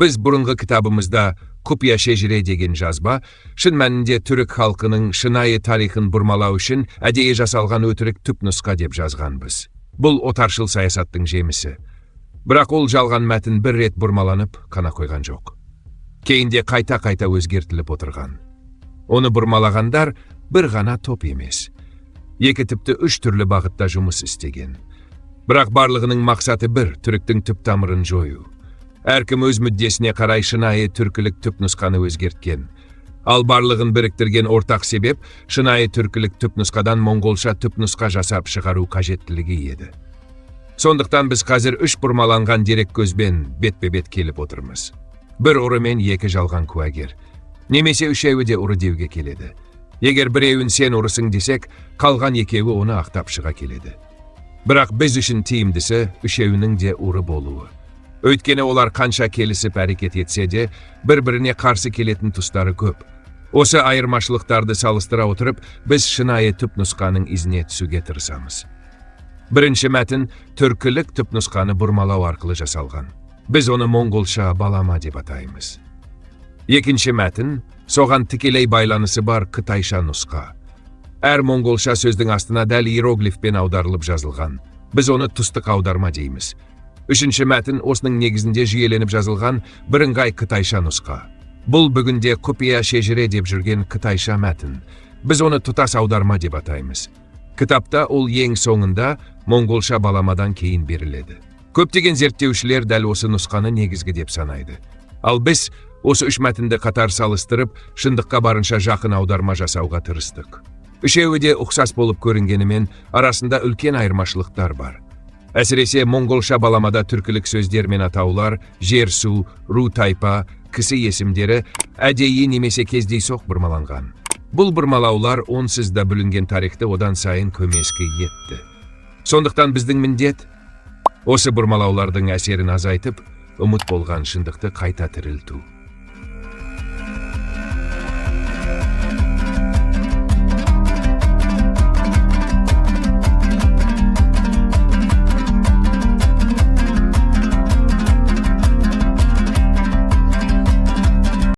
Біз бұрынғы кітабымызда «Құпия шежіре» деген жазба шын мәнінде түрік халқының шынайы тарихын бұрмалау үшін әдейі жасалған өтірік түпнұсқа деп жазғанбыз. Бұл отаршыл саясаттың жемісі. Бірақ ол жалған мәтін бір рет бұрмаланып қана қойған жоқ. Кейінде қайта-қайта өзгертіліп отырған. Оны бұрмалағандар бір ғана топ емес. Екі, тіпті үш түрлі бағытта жұмыс істеген. Бірақ барлығының мақсаты бір: түріктің түп тамырын жою. Әркім өз мүддесіне қарай шынайы түркілік түпнұсқаны өзгерткен. Ал барлығын біріктірген ортақ себеп шынайы түркілік түпнұсқадан моңғолша түпнұсқа жасап шығару қажеттілігі еді. Сондықтан біз қазір үш бұрмаланған дереккөзбен бетпе-бет келіп отырмыз. Бір ұры мен екі жалған куәгер. Немесе үшеуі де ұры деуге келеді. Егер біреуін сен ұрысың десек, қалған екеуі оны ақтап шыға келеді. Бірақ біз үшін тиімдісі үшеуінің де ұры болуы. Өйткені олар қанша келісіп әрекет етсе де, бір-біріне қарсы келетін тұстары көп. Осы айырмашылықтарды салыстыра отырып, біз шынайы түпнұсқаның ізіне түсуге тырысамыз. Бірінші мәтін түркілік түпнұсқаны бұрмалау арқылы жасалған. Біз оны моңғолша балама деп атаймыз. Екінші мәтін соған тікелей байланысы бар қытайша нұсқа. Әр моңғолша сөздің астына дәл иероглифпен аударылып жазылған. Біз оны тұстық аударма дейміз. Үшінші мәтін осының негізінде жүйеленіп жазылған бірыңғай қытайша нұсқа. Бұл бүгінде құпия шежіре деп жүрген қытайша мәтін. Біз оны тұтас аударма деп атаймыз. Кітапта ол ең соңында, моңғолша баламадан кейін беріледі. Көптеген зерттеушілер дәл осы нұсқаны негізгі деп санайды. Ал біз осы үш мәтінді қатар салыстырып, шындыққа барынша жақын аударма жасауға тырыстық. Үшеуі де ұқсас болып көрінгенімен, арасында үлкен айырмашылықтар бар. Әсіресе моңғолша баламада түркілік сөздер мен атаулар, жер, су, ру, тайпа, кісі есімдері әдейі немесе кездейсоқ бұрмаланған. Бұл бұрмалаулар онсыз да бүлінген тарихты одан сайын көмескі етті. Сондықтан біздің міндет осы бұрмалаулардың әсерін азайтып, ұмыт болған шындықты қайта тірілту.